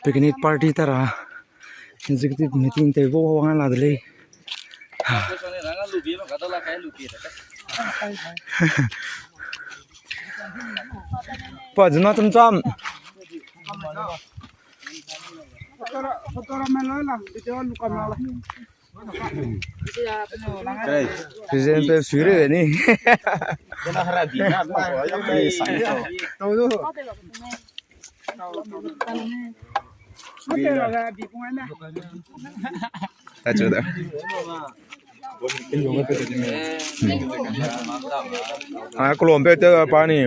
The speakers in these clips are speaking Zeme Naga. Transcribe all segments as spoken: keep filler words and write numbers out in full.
Picnic party tara executive meeting tei bo wang la de lei. Pa, zina cham cham. President pe sui re ni. Tachu da. Ah, kulom pe te pa ni.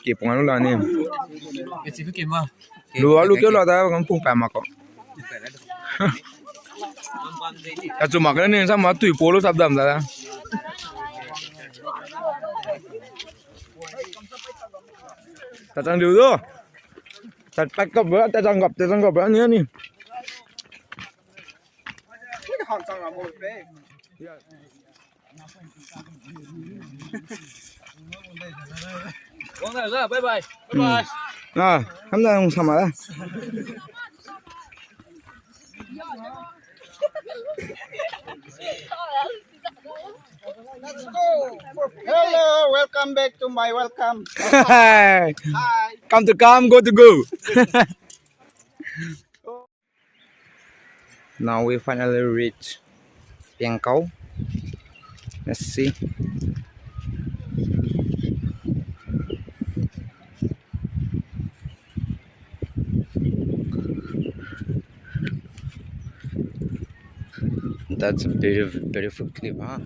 Ki pung anu la ni. Lu alu ke la da kan pung pa ma ko. Tachu mak ne ni sa ma tui polo sap dam da. Tachang diu do. Tat pat kap ba, tachang kap, tachang kap ba, ni, ni. Wang da, bye bye. Bye bye. Ah, kam da, wang sama da. Hello, welcome back to my welcome. Hi. Come to come, go to go. Now we finally reach Piangkau. Let's see. That's a beautiful, beautiful clip, huh?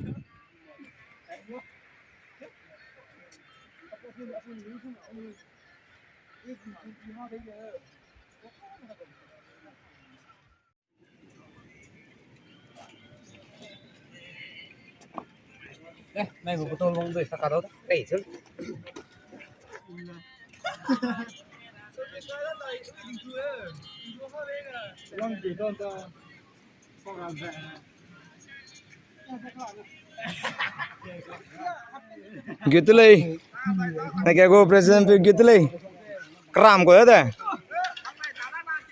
Eh, mai gu bottle long dui saka dau. Ei, chul. Git lei. Na ke go president pe git lei. Kram ko de.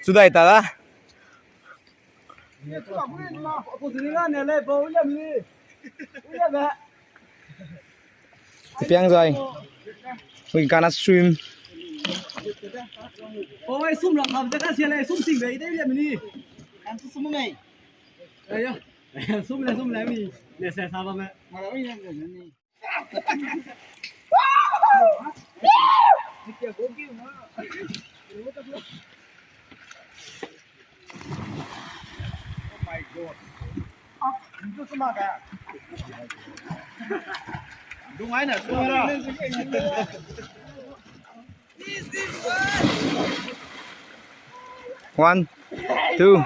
Sudai ta da. Piang zai. We gonna swim. Oi, sum lang kam ta ka sia le, sum sing bei de le mini. Kan tu sum mei. Ayo. Sum le, sum le mi. Ne se sa ba me. Ma la wi ne ni. One, two.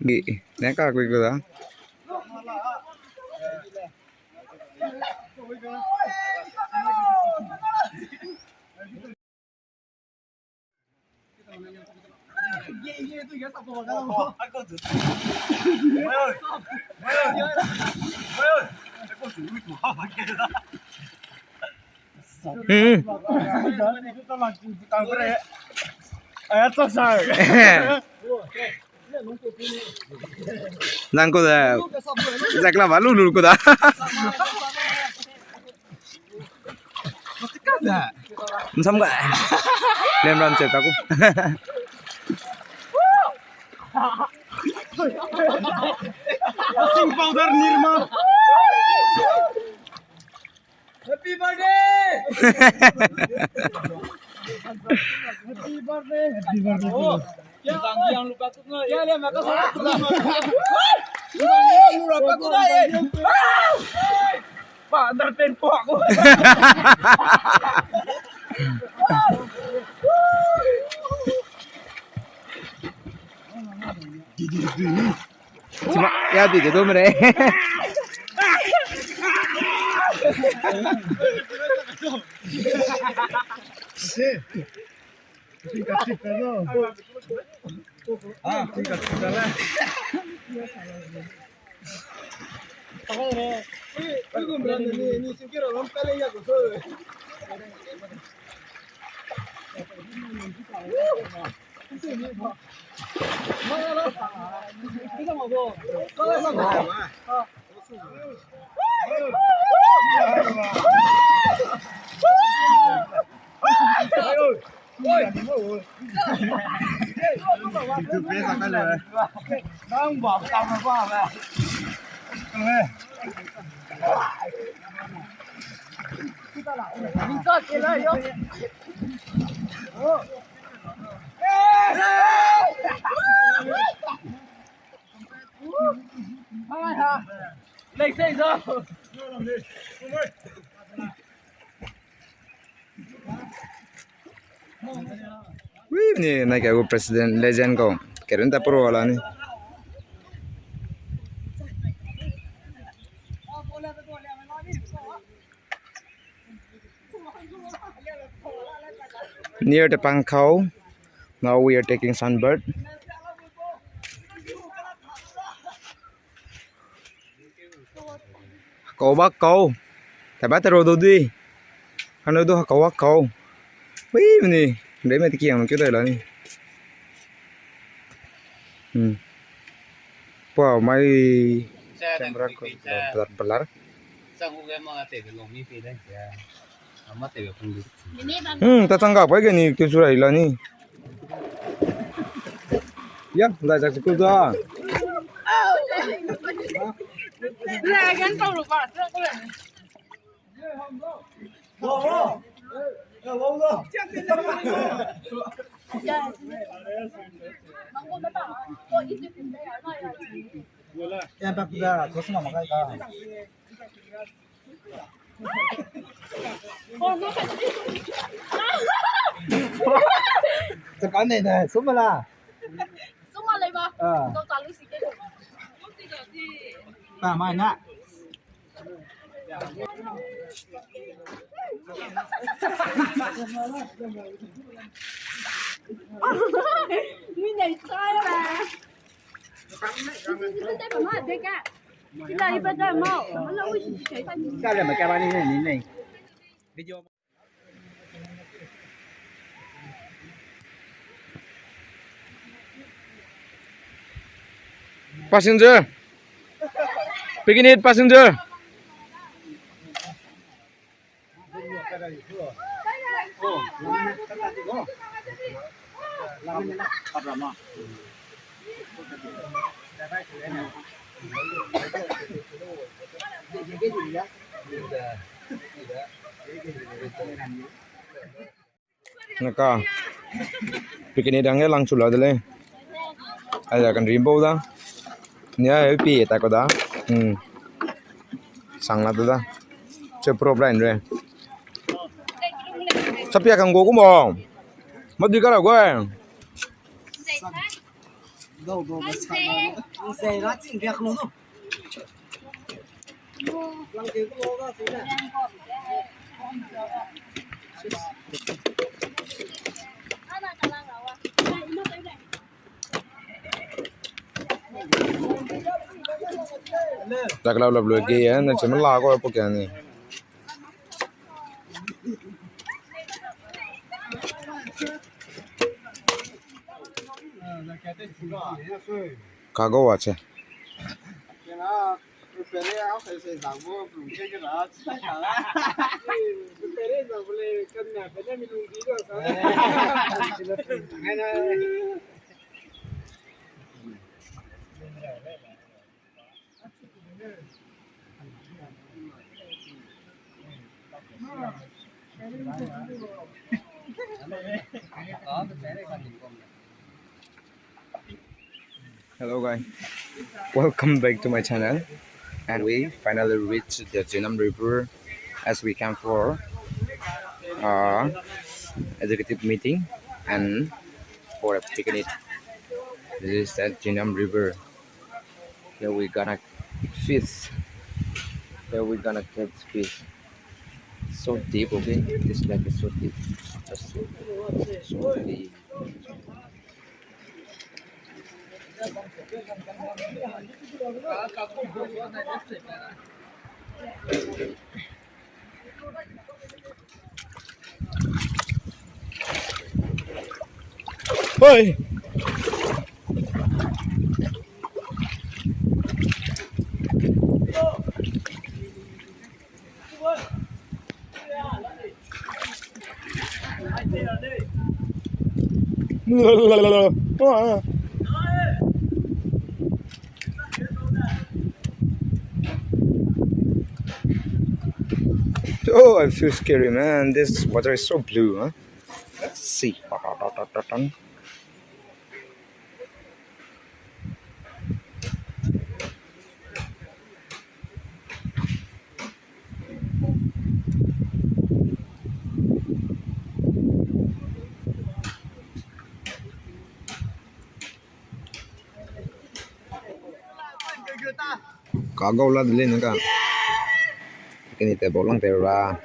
Gi, ne ka kui ku da. Hmm. Nang ko da. Zak la ba lu lu ko da. Nsam ga. Lem ram che ka ku. Sing powder Nirma. Happy birthday! Happy birthday! Happy birthday! Oh, yang, yang lupa tu ngai. Ya, ya, maka sana tu ngai. Yang lupa tu ngai. Pak, ntar pen pak. Video dum re. Wi, ni na ke gu president legend ko. Kerun ta pro wala ni. Near the Pangkhao, now we are taking sunbird. Kau ba kau. Taba tero do di. Hanu do kau ba kau. Wi, ni. Nde me tiki ang ke dai la ni. Hmm. Pua mai camera ko blur, blur. Hmm, ta chang ga pai ke ni ke surai la ni. Ya, dai jak sikul da. Ya, bak da, kau suma makai ka. Tekan nei nei, suma la. Suma lei ba? Ah. Kau chalu si ke. Pa mai na. Ni nei chai la. Ni si si pe tai pa ma de ka. Ila iba da mau. Wala wi si si kai pa ni. Ka le ma ka ba ni nei nei. Video. Passenger. Picnic passenger. Naka. Picnic dang ge lang chu la de lei. Ai da kan rim bau da. Nia pi ta ko da. Hmm. Sang la da. Che pro blind re. Sapia kan go gu mo. Ma di ka ra go. Taklau lap lu ge, na chim la ko po kya ni. Kago wa che. Hello guys, welcome back to my channel. And we finally reached the Jinem River as we came for uh, executive meeting and for a picnic. This is at Jinem River. Here we gonna fish. Here we gonna catch fish. So deep, okay? This lake is so deep. That's so, so deep. Oi. Oh, I feel scary, man. This water is so blue, huh? Let's see. Ka gau la de lei nang ka. Kini te bau lang te ra.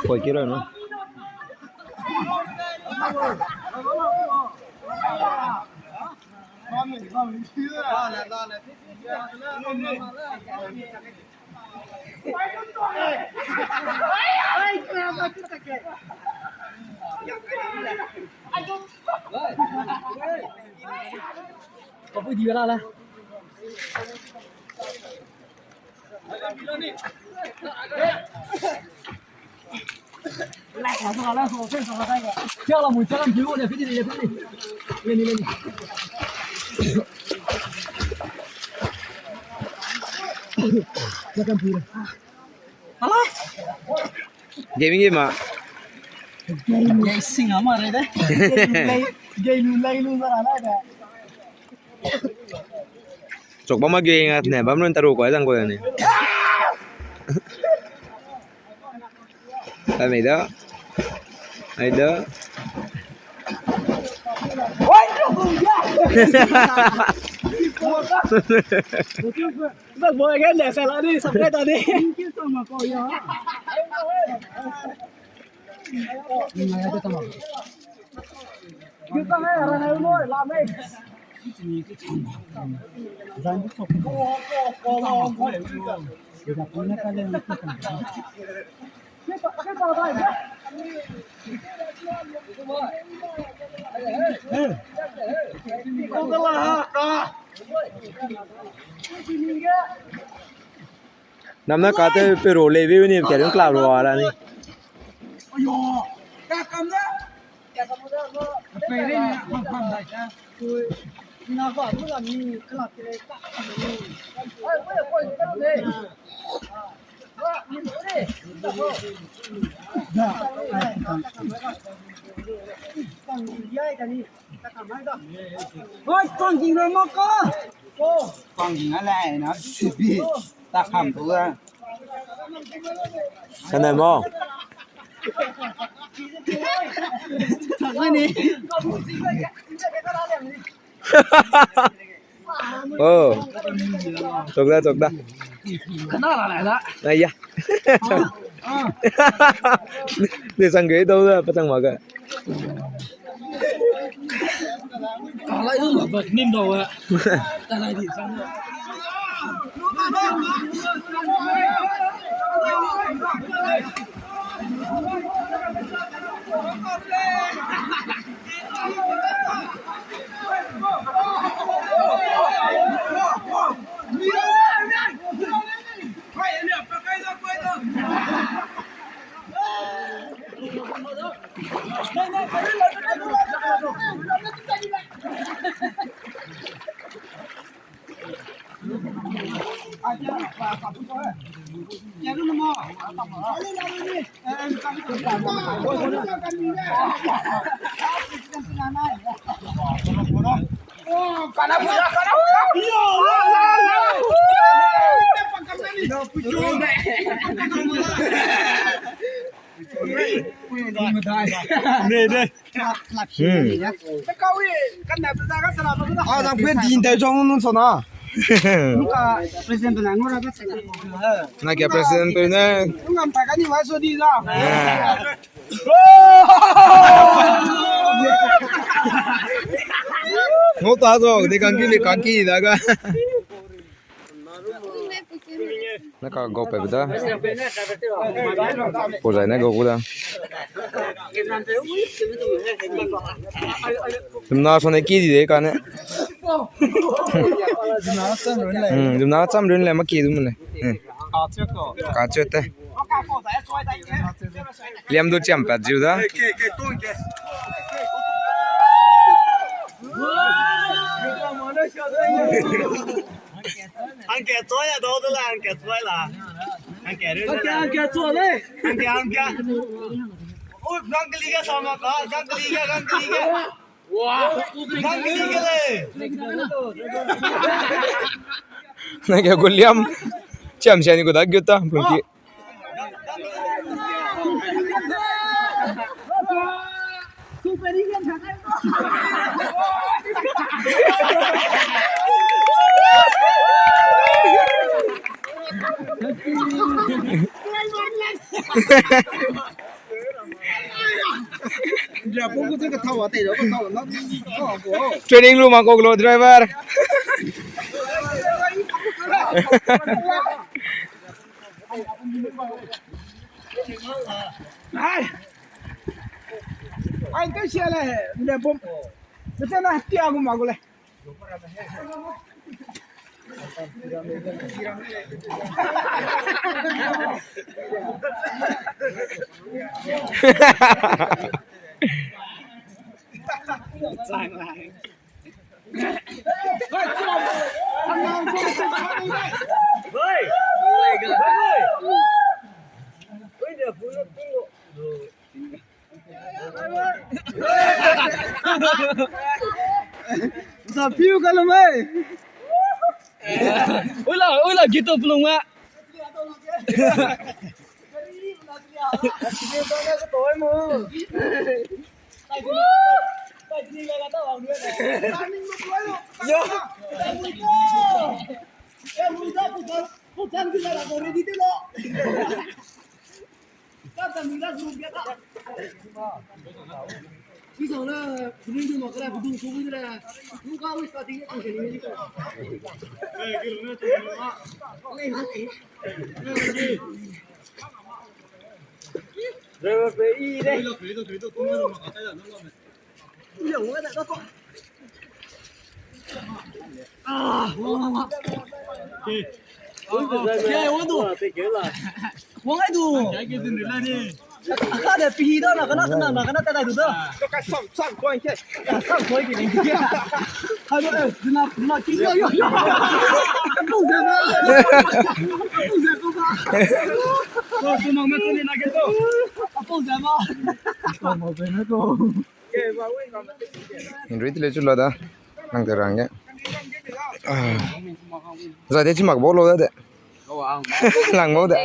Koi kira no. Gaming game ah. Game sing ama re de. Game lu lai lu zara lai de. Chok bam ma ge ngat ne, bam run taru ko dang ko ne. Ai mei da. Ai da. Bak boy kan le sa la ni, subscribe ta ni. Namna kate pe ro lebe ni ke rung kla ro ala ni. Oi, kang ging ra ma ka. Kang ging a lai na sibi. Ta kam tu ga. Sana mo. Sana ni. Oh. Chok da, chok da. Kana la la da. Ai ya. Ni sang ge dau da, pa sang ma ga. Ne, ne. Hmm. Ah, zang pe din dai zong nun so na. Naka president pe ne. Naka president pe ne. Ngam ta ka ni wa so di za. Eh. Ngo ta zo, de kangki le kangki da ga. Naka gau pe da. Po zai ne gau da. Zumna so ne ki di de ka ne. Hmm, zumna cham run le ma ki du mu le. Hmm. Ka chete. Liam du chiam pat jiu da. Angke choi a do de la, angke choi la. Angke re. Angke, angke choi le. Angke, angke. Ui, gangkeli ga sama ka, gangkeli ga, gangkeli ga. Nang ke gu liam chiam sia ni gu da gut ta, plungki. Training room a kok lo, driver. Ai, ai, te sia le, le bom. Te na tia gu ma gu le. Sa piu ka lo mai. Ui la, ui la, gito pelung ma. Rui tile chu la da. Nang te rang ge. Ah. Za de chi mak bo lo da de. Lang bo de.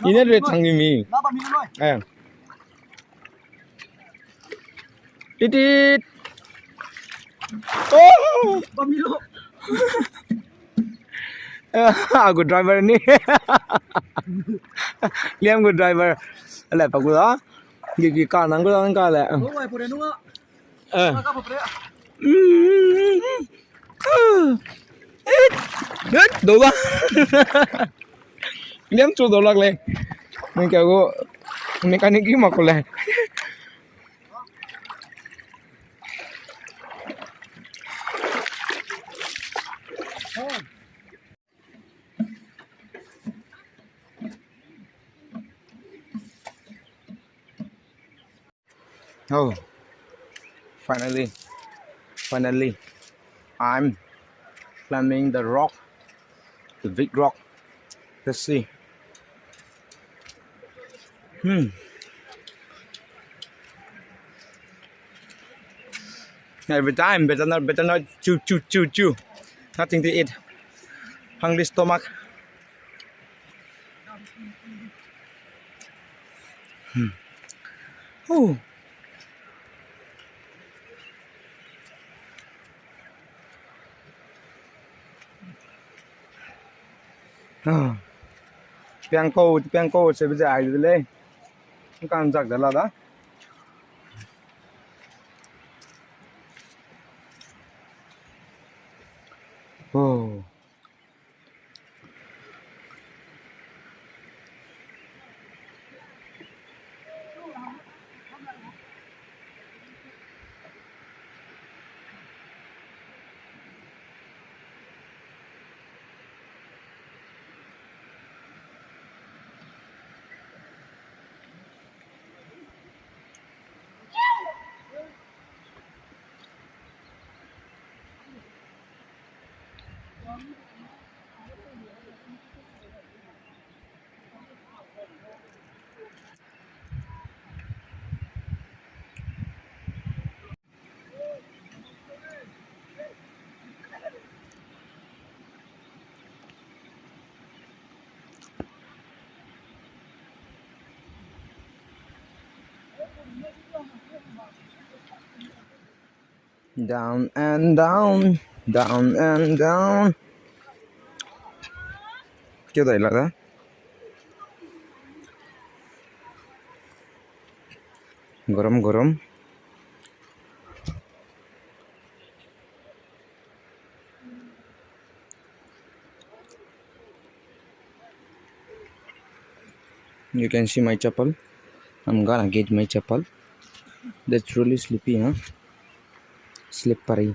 Ine re chang ni mi. Eh. Tit, tit. Oh! Bamilo. Ah, good driver ni. Liam good driver. Ale pa ku da. Gi gi ka nang ku da nang ka le. Oh, ai, pore nunga. Eh. Dau la. Liam chu dau lak le. Nang ka go mechanic ki ma ko le. Oh, finally, finally, I'm climbing the rock, the big rock. Let's see. Hmm. Every time, better not, better not, chew, chew, chew, chew. Nothing to eat. Hungry stomach. Hmm. Oh. Ah. Piangko, piangko, se beze ai de lei. Kan jak de la da. Oh. Down and down, down and down. Kyo dai la da? Garam, garam. You can see my chappal. I'm gonna get my chappal. That's really sleepy, huh? Slippery.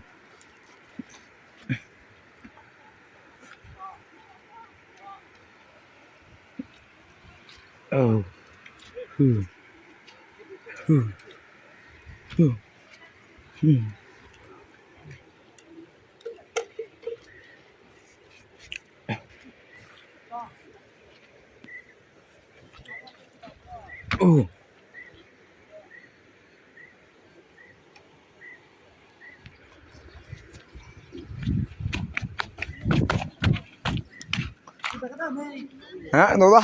Oh. Hmm. Hmm. Hmm. Hmm. Oh. Ha, no da.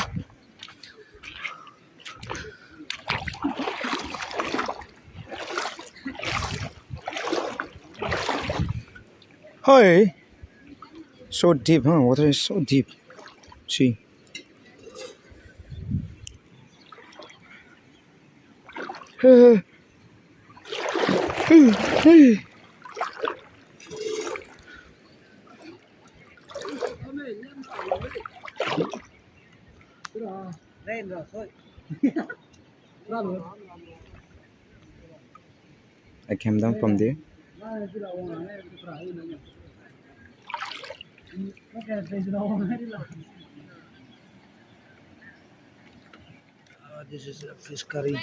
Hey. So deep, huh? Water is so deep. See. I came down from there. Ah, this is a fish curry.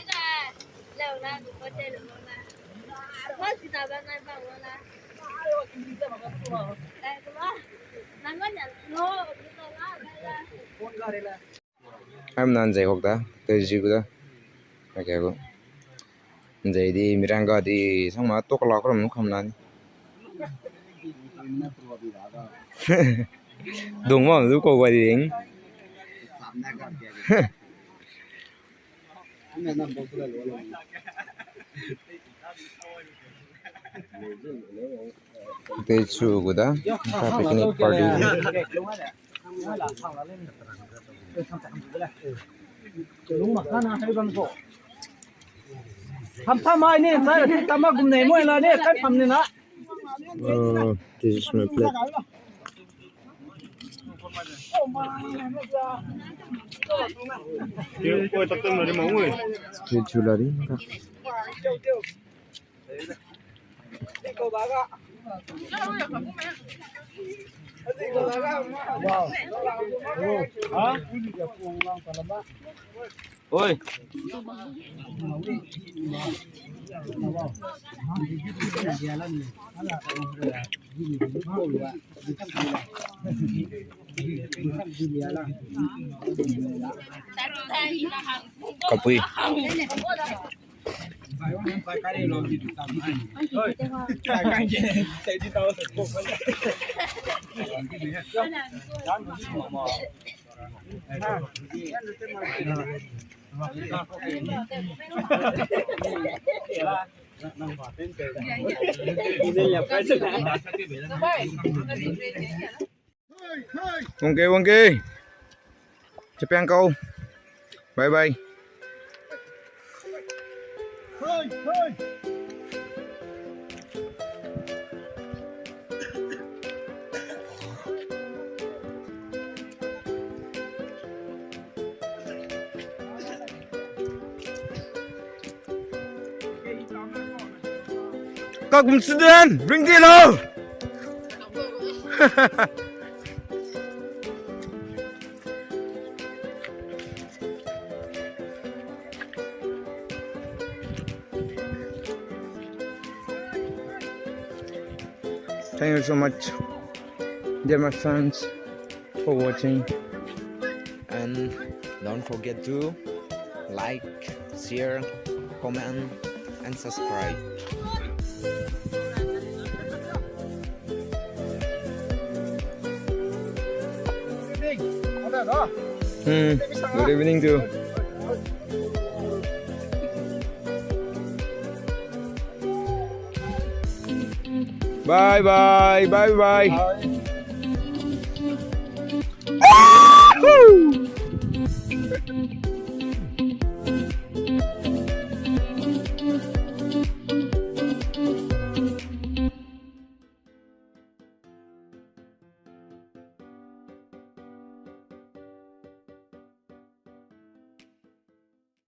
Am nan jai hok da, te ji gu da. Okay, go. Nzai di miranga di sangma tok la kram kam nan. Dung ma du ko gua di ding. Te chu gu da, ta picnic party. Tham tham mai ni, tai tham ma gum nei moi la ni, tai tham ni na. Oh, this is my plate. Oi, tak tem la di ma oi. Chu chu la di. Oi. Kapui. Wangge, wangge. Chepiang kau. Bye bye. Kakum student, bring the lo. Thank you so much. Dear my friends, for watching. And don't forget to like, share, comment, and subscribe. Hmm, good evening too. Bye bye, bye bye. Ahoo!